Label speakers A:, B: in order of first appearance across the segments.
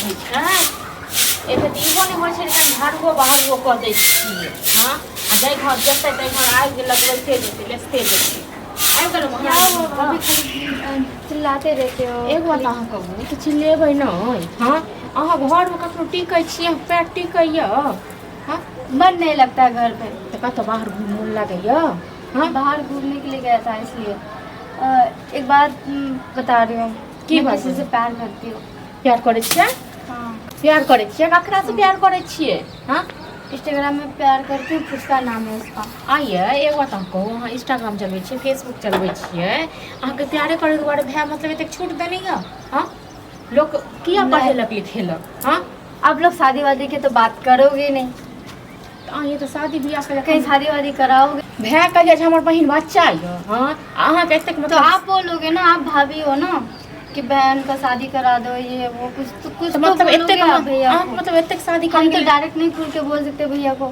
A: रहै छै। एक तऽ इहो नहि होइ छै जे कनि झाड़ुओ बहारुओ कऽ दै छियै। हँ, आ जाहि घर जेतै ताहि घर आगि लगबैते जेतै, लेसते जेतै। आबि गेलहुँ
B: क्या
A: महाराज।
B: हुआ भाभी, खाली चिल्लाते रहते हो।
A: एगो बात
B: खाली
A: अहाँ कहू तऽ चिल्लेबै नहि? हँ, अहाँ घरमे कखनो टिकै छियै? पैर टिकैए? हँ।
B: मन नहीं लगता है घर पे।
A: तऽ कतऽ बाहर घूम मोन लागैए? हँ।
B: बाहर घूमने के लिए गया था इसलिए। एक बात बता रही हूँ।
A: की
B: मैं
A: बात
B: किसी
A: है?
B: से प्यार करती हूँ।
A: प्यार करै छियै?
B: हाँ।
A: प्यार करै छियै? ककरासँ प्यार करै छियै? हँ।
B: इंस्टाग्राम में प्यार करती हूँ, फुचका नाम है उसका।
A: आइए एगो बात अहाँ कहू, अहाँ इंस्टाग्राम चलबै छियै, फेसबुक चलबै छियै, अहाँके प्यारे करै दुआरे भाय मतलब एतेक छूट देने यऽ? हँ, लोक किया
B: नहि।
A: पढ़ेलक लिखेलक? हँ।
B: आप लोग शादी वादी के तो बात करोगे नहीं।
A: तऽ अहाँ तऽ शादी बियाह के
B: कहीं शादी वादी कराओगे?
A: भाय कहैए जे हमर बहिन बच्चा यऽ। हँ, अहाँके एतेक
B: तो
A: मतलब
B: आप बोलोगे ना, आप भाभी हो ना, कि बहन का शादी करा दो, ये वो कुछ तो कुछ
A: तऽ
B: तो
A: मतलब
B: बोलोगे
A: एतेक
B: आप भैया
A: अहाँके
B: को।
A: मतलब एतेक शादी
B: हम
A: करै
B: तो डायरेक्ट नहीं खुल के बोल सकते भैया को,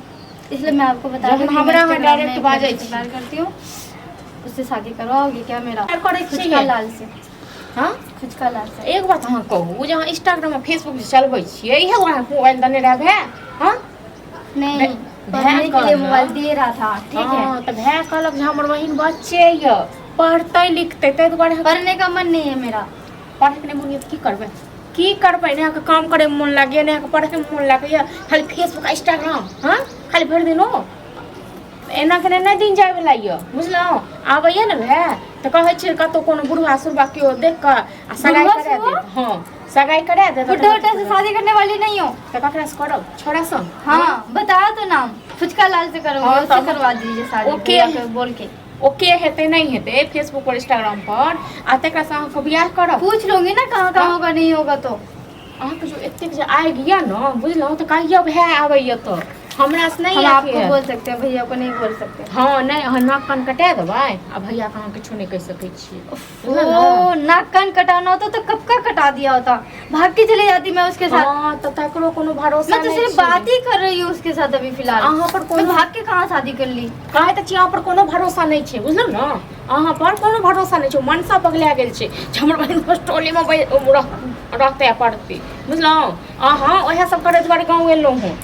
B: इसलिए मैं आपको बता रही
A: जखन
B: हूँ कि मैं
A: हमरा अहाँ
B: इंस्टाग्राम
A: डायरेक्ट
B: में एक
A: बाजै
B: लड़के से
A: छी।
B: प्यार करती हूँ, उससे शादी करवाओगे क्या मेरा?
A: प्यार करै
B: फुचका
A: छियै?
B: लाल से।
A: हँ।
B: फुचका लाल से।
A: एक बात अहाँ कहू जे अहाँ इंस्टाग्राम आ फेसबुक जे चलबै छियै, इएह अहाँ मोबाइल देने रहै भाय? हँ।
B: नहीं,
A: भै
B: पढ़ने के लिए
A: कहलक।
B: मोबाइल दे रहा था, ठीक है।
A: हँ, तऽ भाय कहलक जे हमर बहिन बच्चे यऽ, पढ़तै लिखतै, ताहि दुआरे
B: पढ़ने का मन नहीं है मेरा।
A: पढ़ैके नहि मोन यऽ तऽ की करबै? की करबै? नहि अहाँके काम करैमे मोन लागैए, नहि अहाँके पढ़ैमे मोन लागैए, खाली फेसबुक आ इंस्टाग्राम। हँ, खाली भरि दिन ओ एना केने नहि दिन जायवला यऽ, बुझलहुँ? आबैए ने भाय तऽ कहै छियै कतहु कोनो बुढ़वा सुढ़वा केओ देख कऽ आ सगाइ
B: बुढ़वा
A: करा
B: सुढ़वा?
A: देत। हँ, सगाइ करा देत।
B: बुढ़ा उठा से शादी करने वाली नहीं हो।
A: तऽ ककरासँ करब? छोड़ा संग?
B: हाँ, बताओ तो नाम। फुचका लाल से करूँगी।
A: हाँ,
B: उससे
A: तब-
B: करवा दीजिए शादी
A: ओके।
B: भैया के बोल के।
A: ओ के हेतै नहि हेतै फेसबुक पर इंस्टाग्राम पर, आ तकरासँ अहाँके बियाह करब?
B: पूछ लूंगी ना कहाँ कहाँ
A: हाँ?
B: होगा, नहीं होगा तो।
A: अहाँके जो एतेक जे आगि यऽ ने, बुझलहुँ? तऽ कहियौ भाय आबैए तऽ हमरा से नहि
B: हम
A: अथी
B: आपको
A: हैत।
B: बोल सकते हैं, भैया को नहीं बोल सकते।
A: हँ, नहि, अहाँ नाक कान कटा देबै आ भैयाके अहाँ किछो नहि कहि सकै छियै, बुझलहुँ ने?
B: ओ नाक कान कटाना होता तो कब का कटा दिया होता, भाग के चले जाती मैं उसके साथ।
A: हँ, तऽ तकरो कोनो भरोसा
B: मैं तो
A: नहि
B: सिर्फ
A: छै।
B: बात ही कर रही हूँ उसके साथ अभी फिलहाल।
A: अहाँ पर
B: मैं
A: कोनो
B: भाग के कहाँ शादी कर ली?
A: कहै तऽ छी, अहाँ पर कोनो भरोसा नहि छै, बुझलहुँ ने? अहाँ पर कोनो भरोसा नहि छै। मनसा पगला गेल छै जे हमर बहिन हॉस्टलेमे रहतै आ पढ़तै, बुझलहुँ? अहाँ उएह सब करै दुआरे गाँव एलहुँ हँ,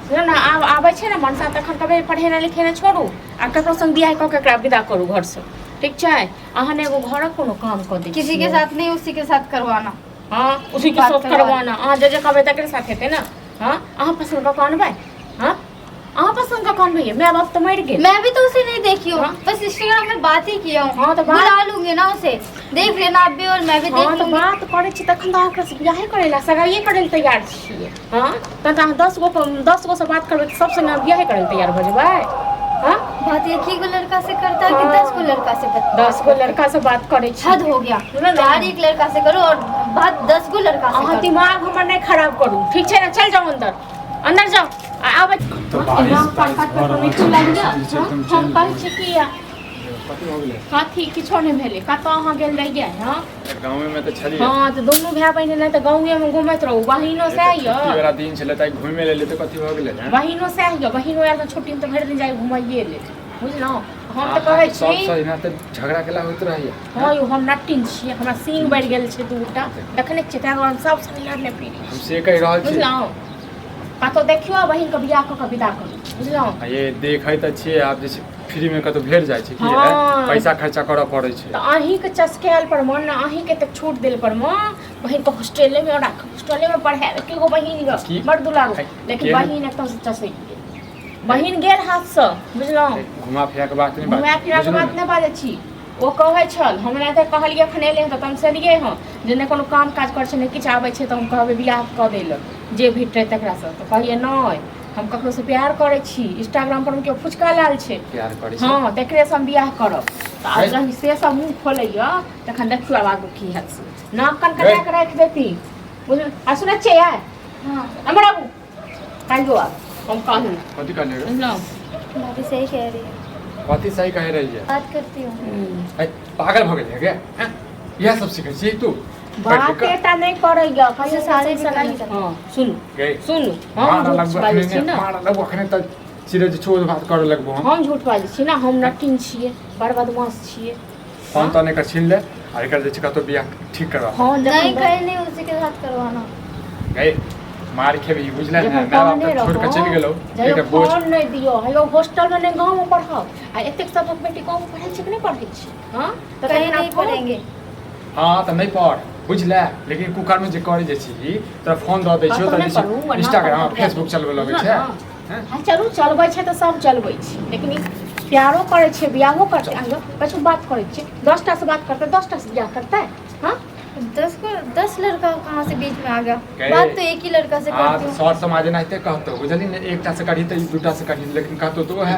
A: बुझलहुँ ने? आब आबै छै ने मनसा तखन कहबै पढ़ेनाइ लिखेनाइ छोड़ू आ ककरो संग बियाह कऽ के एकरा विदा करू घरसँ, ठीक छै? अहाँ ने एगो घरक कोनो काम कऽ दै
B: किसी के
A: छियै।
B: साथ नहीं, उसी के साथ करवाना।
A: हँ, उसी के
B: बात
A: साथ
B: करवा।
A: करवाना। अहाँ जे जे कहबै तकरे साथ हेतै ने? हँ, अहाँ पसन्द कऽ कऽ अनबै? हँ, अहाँ पसन्द कऽ कऽ अनबै? माय बाप तऽ मरि गेल।
B: मैं भी तो उसे नहीं देखी हूँ।
A: हाँ?
B: बस इंस्टाग्राम में बात ही किया हूँ।
A: हाँ, तो बात-
B: बुला लूंगी ना उसे, देख लेना आप भी और मैं भी देख
A: हँ, तऽ
B: लूंगी।
A: बात करै छी तखन तऽ अहाँ ओकरासँ बियाहे करै लए, सगाइए करै लए तैयार छियै। हँ, तहन तऽ अहाँ 10 गो 10 गोसँ बात करबै तऽ सब संगे बियाहे करै लए तैयार भऽ जेबै? हँ।
B: बात एक ही को लड़का से करता है कि
A: हाँ।
B: 10 को लड़का से बात?
A: 10 गो लड़कासँ बात करै छी।
B: हद हो गया।
A: सुनो ना।
B: प्यार एक लड़का से करो और बात 10 को लड़का से
A: अहाँ
B: करो।
A: दिमाग हमर नहि खराब करू, ठीक छै ने? चल जाउ अन्दर, अन्दर जाउ आ आबै।
C: तऽ बारिश तारिश भऽ रहल छै, मौसम जे छै एकदम
A: हम
C: चेंज
A: कहै
C: भऽ
A: छी कि
C: कथी भऽ गेलै?
A: कथी किछो नहि भेलै। कतऽ अहाँ गेल रहियै? हँ।
C: गाँवे मे तऽ छलियै।
A: हँ, तऽ दुनू भाय बहिन नहि तऽ गाँवे घूमैत रहू। बहिनो सएह
C: छुट्टी
A: यऽ।
C: वाला दिन छलै तऽ घुमे लेलियै, तऽ कथी भऽ गेलै? हँ?
A: बहिनो सएह यऽ। बहिनो आयल तऽ छुट्टीमे तऽ भरि दिन जाइ घुमैये ले, बुझलहुँ? हम तऽ कहै
C: सब
A: छी
C: से एना तऽ झगड़ा केला होइत रहैया।
A: हँ यौ, हम नटिन छियै। हमरा सींग बढ़ि गेल छै दूटा, देखने छियै? ताहि दुआरे हम सब संग लड़ने फिरै
C: हम से कहि रहल छी।
A: बुझलहुँ? कतहु देखियौ, बहिनके बियाह कऽ कऽ विदा करू, बुझलहुँ?
C: आ ये देखै तऽ छियै, आब जे छै फ्रीमे कतहु भेट जाइ छै की?
A: हँ।
C: पैसा खर्चा करऽ पड़ै छै।
A: तऽ अहीँके चस्कायल पर मन, अहीँके एतेक छूट देल पर मे बहिनके हॉस्टलेमे राख, हॉस्टलेमे पढ़ायब। एके गो बहिन यऽ,
C: की?
A: बड़ दुलारू।
C: है,
A: लेकिन
C: केहन?
A: बहिन एकदमसँ चसकि गेल, बहिन गेल हाथसँ, बुझलहुँ?
C: घुमा फिरा के बात नहि बाज।
A: घुमा फिरा के
C: बुझलहुँ
A: बात
C: ने?
A: नहि बाजै छी। ओ कहै छल हमरा तऽ कहलियै, एखन एलै हँ तऽ तमसेलियै हँ जे नहि कोनो काम काज करै छै, नहि किछु आबै छै, तऽ हम कहबै बियाह कऽ दै लए जे भेटतै तकरासँ। तऽ कहलियै नहि, हम ककरोसँ प्यार करै छी, इंस्टाग्राम पर केओ फुचका लाल छै।
C: प्यार करै छै।
A: हँ, तकरेसँ हम बियाह करब। तऽ आब
C: है।
A: जहन से सब मुँह खोलैया तखन देखियौ आब आगू की हैत। से नाक कान कटा कऽ राखि देती, बुझल? आ सुनै छियै आइ?
B: हाँ।
A: हमर आबू काल्हिओ आब हम कहलहुँ।
C: कथी कहलियै रे?
A: बुझलहुँ?
B: भाभी सही कह रही है।
C: कथी सही कहि रही है?
B: बात करती हूँ।
C: है, पागल भऽ गेलै गे? हैं? इएह सब सीखै छी तू बैठ
A: बात
C: के?
A: एटा नहि करैया कहियो।
B: शादी भी करना चाहती।
A: हँ, सुनू।
C: गे
A: सुनू, हम
C: मारऽ
A: झूठ
C: लगबो
A: बाजै
C: अखने
A: छी ने?
C: मारऽ लगबो अखने तऽ चिड़ै जे छोड़ बात करऽ लगबो हम।
A: हम झूठ बाजै छी ने? हम नटिन छियै, बड़ बदमाश छियै।
C: फोन तोन एकर छीन ले आ एकर जे छै कतौ बियाह ठीक करवा।
A: फोन
B: नहीं,
A: जखन
B: कहीं नहीं, उसी के साथ करवाना।
C: गई मार खेबही बुझले ने
A: जखन
C: माय बाप
A: कहने
C: तऽ छोड़ि कऽ चलि गेलौ
A: जहियो
C: एकटा बोझ
A: फोन नहि दियौ हेयो हॉस्टलमे नहि गाँवमे पढ़ाउ आ एतेक सबक बेटी गाँवमे पढ़ै छै कि नहि पढ़ै छै हँ तऽ
B: कहीं
A: तखन आब
B: नहीं
A: फोन
B: पढ़ेंगे।
C: हँ तऽ नहि पढ़ बुझले लेकिन कुकर्म जे करै जे छी तोरा फोन दऽ दै छियौ
A: कतौ
C: तऽ
A: नहि
C: जे
A: पढ़ू,
C: छै
A: आ ना
C: इंस्टाग्राम
A: पढ़ू,
C: फेसबुक चलबऽ लगै
A: बुझलहुँ
C: छै
A: ने?
C: हैं?
A: हँ चलू चलबै छै तऽ सब चलबै छै लेकिन ई प्यारो करै छै बियाहो करतै आइयो कछु बात करै छै 10 टा से बात करतै 10 टा से बियाह करतै हँ
B: 10 को 10 लड़का कहाँ से बीच में आ गया?
C: गए।
B: बात तो एक ही लड़का से
C: हँ
B: करती
C: तऽ
B: हूँ।
C: सर समाज एनाहिते कहतौ बुझलही ने एकटा से करही तऽ ई दूटा से करही लेकिन कहतौ तऽ ओएह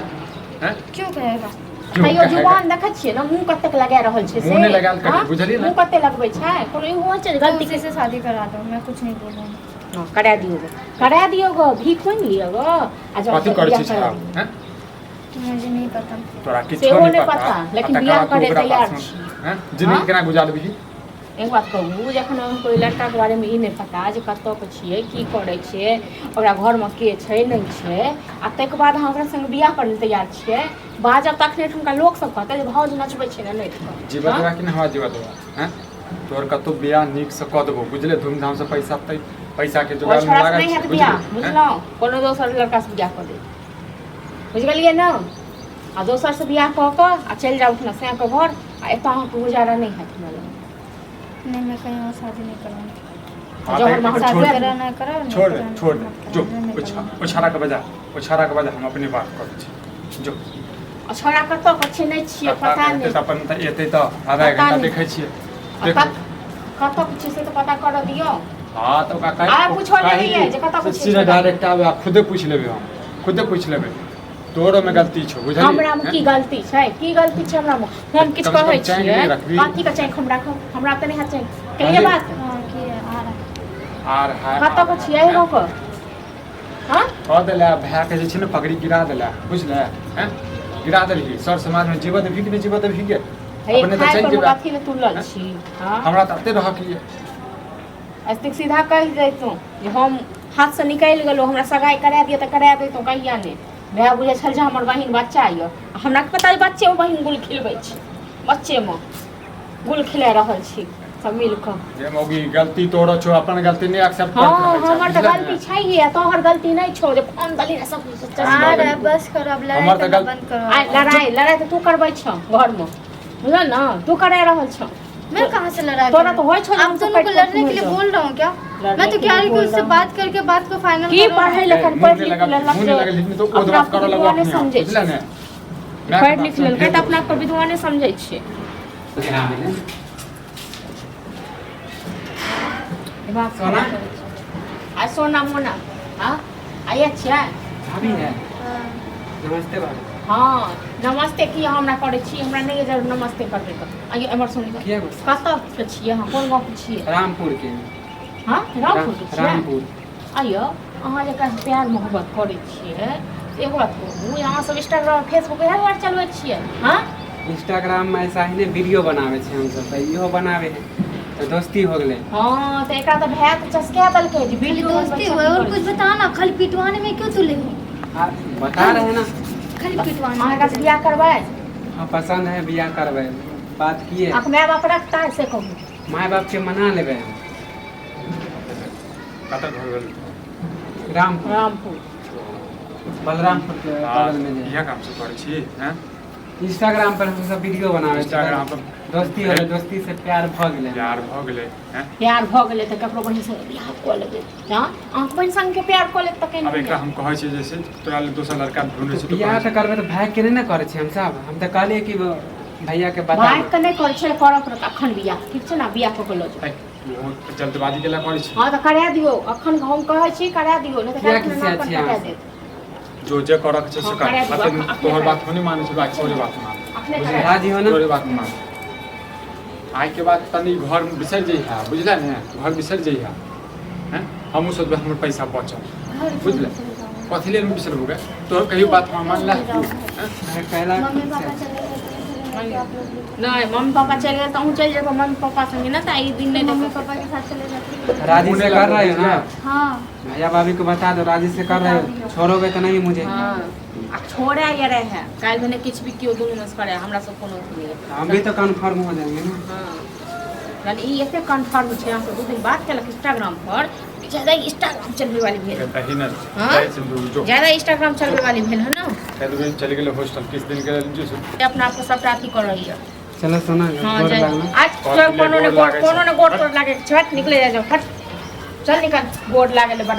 C: हैं
B: क्यों कहेगा?
C: क्यों
A: तैयो
C: कहेगा?
A: जुबान देखै छियै ने मुँह कतेक लगा रहल छै से
C: मुँह नहि लगायल करी,
A: हँ?
C: बुझलियै ने?
A: मुँह कते लगबै छै कोनो ई होइ छै जे
B: तो
A: गलती
B: उसी से शादी करा दो, मैं कुछ नहीं बोलूँगी।
A: हँ, करा दियौ गो करा दियौ गो भीख मांगि लिअ गो आ जाउ
C: कथी करै
A: बियाह
C: छी
A: करा
C: छौड़ा
A: दियौ।
C: हैं
B: मुझे नहीं पता।
C: तोरा किछो
A: सेहो
C: नहि
A: नहि
C: पता
A: पता,
C: आ
A: लेकिन
C: तकर
A: बियाह
C: बाद तू
A: करै
C: ओकरा
A: तैयार
C: पासमे
A: छी।
C: हैं जिंदगी
A: हँ?
C: केना गुजारबिही
A: एक बात कहू जखन अहाँके ओहि लड़काके बारेमे ई नहि पता जे कतऽके छियै की करै छियै ओकरा घरमे के छै नहि छै आ ताहिके बाद अहाँ ओकरा सङ्गे बियाह करै लए तैयार छियै बाजब तखने एठुनका लोकसभ कहतै जे भाउज नचबै छै ने नहि
C: जीवा देबा कि नहि हमरा जीवा देबा हैं तोहर कतौ बियाह नीकसँ कऽ देबौ बुझले धूमधामसँ पैसा तै पैसाके
A: ओहि
C: जोगाड़मे
A: छोड़ासँ
C: लागल
A: नहि
C: छी
A: हैत
C: बुझली
A: बियाह
C: हैं
A: बुझलहुँ कोनो दोसर लड़कासँ बियाह कऽ देब बुझि गेलियै ने आ दोसरसँ बियाह कऽ कऽ आ चलि जाउ अपना सैयाके घर आ एतऽ अहाँके गुजारा नहि हैत हमरा लग।
B: नहीं, मैं कहीं और शादी नहीं करूँगी।
C: हाँ
A: जब
C: तऽ
A: हम
C: एकर
B: शादी
C: छोड़ दे
B: कराना कराओ, नहीं
C: छोड़ दे
B: कराना
C: छोड़ दे
B: मत
C: जो
B: कराओ, मैं नहीं करूँगी।
C: ओ छौड़ाके बजा ओ छौड़ाके बजा हम अपने बात करै छी जो
A: आ छौड़ा कतऽ के छै नहि छियै
C: कतऽ
A: पता
C: के हेतै
A: नहि
C: तऽ अपन तऽ एतै तऽ आधा एक
A: पता
C: घंटा
A: नहि।
C: देखै छियै
A: आ
C: देखू
A: कतऽ के छै से तऽ पता करऽ दियौ
C: हँ तऽ ओकरा
A: आ
C: कहि
A: पूछऽ
C: कही
A: लेलियै जे कतऽ के
C: से
A: छै
C: सीधे
A: छौड़ा।
C: डायरेक्ट आबै आ खुदे पूछि लेबै हम खुदे पूछि लेबै तोरोमे गलती छौ बुझलिही
A: हमरा मे की गलती छै की गलती छै हमरा मे हम किछु
C: कम से कम
A: कहै
C: चैंक
A: छियै
C: नहि रखबही।
A: कथी के चैंक हम राखब हमरा तऽ नहि हैत चैंक कहिए
C: कहली।
A: बात
B: हाँ की है, आ रहा है।
C: आर हाय
A: कतऽ के छियै गाँव के हँ
C: कऽ देला भायके जे छै ने पगड़ी गिरा देला बुझले हैं गिरा देलही सर समाजमे जीवऽ देबही कि नहि जीवऽ देबही गे
A: हे
C: अपने तऽ
A: खाय
C: चलि
A: पर
C: जेबै
A: कथी ले तुलल छी हँ
C: हमरा तऽ एते रहऽ के
A: एतेक सीधा कहि दैतहुँ जे हम हाथसँ निकलि गेलहुँ हमरा सगाइ करा दिअ तऽ करा दैतहुँ कहिया नहि भाय बुझै छल जे हमर बहिन बच्चा यऽ आ हमरा की पता बच्चेमे बहिन गुल खिलबै छै बच्चेमे गुल खिला रहल छी सब मिल कऽ
C: जे मौगी गलती तोरो छौ अपन गलती नहि एक्सेप्ट
A: हँ
C: करत रहै छै
A: हमर तऽ
C: बुझलह
A: गलती
C: ने
A: छैहे तोहर गलती नहि छौ जे फोन देली ने सब किछु
B: आ रहा है, बस करो अब लड़ाई
C: हमर तऽ
B: करना
C: गल-
B: बंद करो।
A: आइ लड़ाइ लड़ाइ तऽ तू करबै छौ घरमे बुझल ने तू करा रहल छौ
B: मैं कहाँ से लड़ाई
A: तोरा
B: कर
A: तो होय छौ जे
B: आप
A: हमसब
B: दोनों को
A: काटि
B: लड़ने
A: कऽ
B: के लिए
A: घुमि
B: बोल रहा हूँ क्या?
A: लड़ने
B: मैं तो
A: के
B: कह
A: लिए
B: रही कि
A: बोल
B: उससे
A: रहा हूँ।
B: बात करके बात को फाइनल
A: की
B: करो।
A: पढ़ै
C: ए,
A: लेखन
C: मुँह
A: पढ़ि
C: नहि
A: लिख
C: लगल
A: लेलक
C: मुँह नहि लगल लेकिन तो ओ
A: अपना
C: बात
A: आपके
C: करऽ लगबो
A: विद्वाने
C: अपने आप
A: समझै
C: बुझले
A: छै
C: ने मायके
A: पढ़ि
C: बात
A: लिख
C: सुन
A: लेलकै
C: फेर
A: तऽ अपना आपके विद्वाने समझै छै दिमाग
D: सोना?
A: खराब करै छै। आ सोना मोना हाँ आइए छियै
D: भाभी है
B: हाँ।
D: नमस्ते भाभी
A: हँ नमस्ते की हमरा करै छी हमरा नहि जरूर नमस्ते करबै तऽ आइयो एम्हर सुनि कऽ
D: किया गुस्सा
A: कतऽ के छियै अहाँ कोन गाँवके छियै
D: रामपुर के
A: हँ रामपुर के छियै
D: रामपुर
A: आइयो अहाँ जकरा से प्यार मोहब्बत करै छियै से एगो बात कहू अहाँ सब इंस्टाग्राम फेसबुक इएह दुआरे चलबै छियै हँ
D: इंस्टाग्राम में ऐसा ही ने वीडियो बनावे छे हम सब तऽ इहो बनावे है तऽ दोस्ती हो गेलै
A: हँ तऽ एकरा तऽ भाय तऽ चसका देलकै जे
B: खाली
A: वीडियो बनबै
B: दोस्ती
A: छै
B: हुआ और कुछ बता ना, खाली पिटवाने में क्यों तुले हो?
D: आप बता रहे हैं ना
B: खाली पिटवाने
A: अहाँ
B: में
A: एकरा से
B: तुले हो।
A: बियाह करबै
D: हाँ पसंद है बियाह करबै बात किए
A: अहाँके माय बाप रखता है से कहू
D: माय बाप के मना लेबै हम
C: कतऽ घर भेल
D: रामपुर
A: रामपुर
D: बलरामपुर के बगल में जे
C: इएह काम सब करै छी हैं
D: इंस्टाग्राम पर हम सब वीडियो बनावे छी
C: इंस्टाग्राम पर
D: दोस्ती हो गेलै दोस्ती से प्यार भऽ गेलै
C: प्यार भऽ गेलै हैं
A: प्यार भऽ गेलै तऽ ककरो बहिन संगे बियाह कऽ लेबै हँ अहाँके बहिन संगे प्यार कऽ लेत तऽ केना
C: आब एकरा हम कहै छियै जैसे तोरा लेल दोसर लड़का ढूंढै छी तऽ
D: बियाह
C: कहै
D: तऽ करबै तऽ भाय के नहि ने करै छी हमसब हम तऽ कहलियै कि भैया के बता
A: भाय के नहि करै छै करऽ पड़त अखन बियाह ठीक छै ने बियाह कऽ कऽ लऽ जाउ
C: छी, बहुत जल्दबाजी केला करै छी
A: हँ तऽ करा दियौ अखन हम कहै छी करा दियौ नहि तऽ
D: किया
A: काल्हि
D: खिसिया
A: नाक
D: छियै
A: कटा
D: अहाँ?
A: देत
C: जो जे करऽ के छै से
A: हँ,
C: कर
A: करा दियौ,
C: अते
A: अखने
C: तोहर
A: करा
C: बात हम नहि मानै छी बात तोरे बात मान
A: अखने
C: बुझलियै?
A: करा
D: राजी हो ना
C: तोरे बात मान आइ के बाद तनी घर बिसरि जइहा बुझले ने घर बिसरि जइहा हैं हमहूँ सोचबै हमर पैसा बचल
B: घर क्यों
C: बुझले?
B: बिसर जाऊंगी?
C: कथी लेल बिसरबू गे तोहर कहियो बात हम मानला
B: क्यों
C: हैं?
D: भाय कहला
B: मम्मी पापा चले गए तो इसलिए मैं आप लोग भी-
A: नहि मम्मी पापा चलि गेल तऽ अहूँ चलि जेबै मम्मी पापा संगे ने तऽ ई दिन नहि
B: मम्मी
A: देखब
B: पापा के साथ चले जाती हूँ।
D: राजी से कर रहे हो ना
B: हाँ
D: भैया भाभी को बता दो राजी से कर रहे हो छोड़ोगे तो नहीं मुझे
A: हँ आ छोड़े ये रहे काल्हि भने किछु भी केओ दुनू में करे हमरा सब कोनो अथी नहि
D: हम भी तो कन्फर्म हो जाएंगे ना
A: हँ यानी ई एते कन्फर्म छै अहाँसँ 2 दिन बात केलक इंस्टाग्राम पर ज्यादा इंस्टाग्राम चलबै वाली भेल।
C: दही ने।
A: हाँ?
C: जाइ छै दूर जो।
A: ज्यादा इंस्टाग्राम चलबै वाली भेल है ना।
C: कल चलि गेलै हॉस्टल किछु दिन के लेल जे
A: अपना आपके सबटा अथी कर रही है।
D: चलो सोना।
A: हाँ।
D: गोर
A: जाए
D: लागलो।
A: आज
C: कॉफी
A: चल
C: ले,
A: कोनो ने
C: गोर
A: गोड़
C: लागै छै।
A: कोनो ने गोड़ तोड़ लागे छै। हट, निकले जा जाओ, हट, चल निकल, गोड़ लागे ले बड़ा।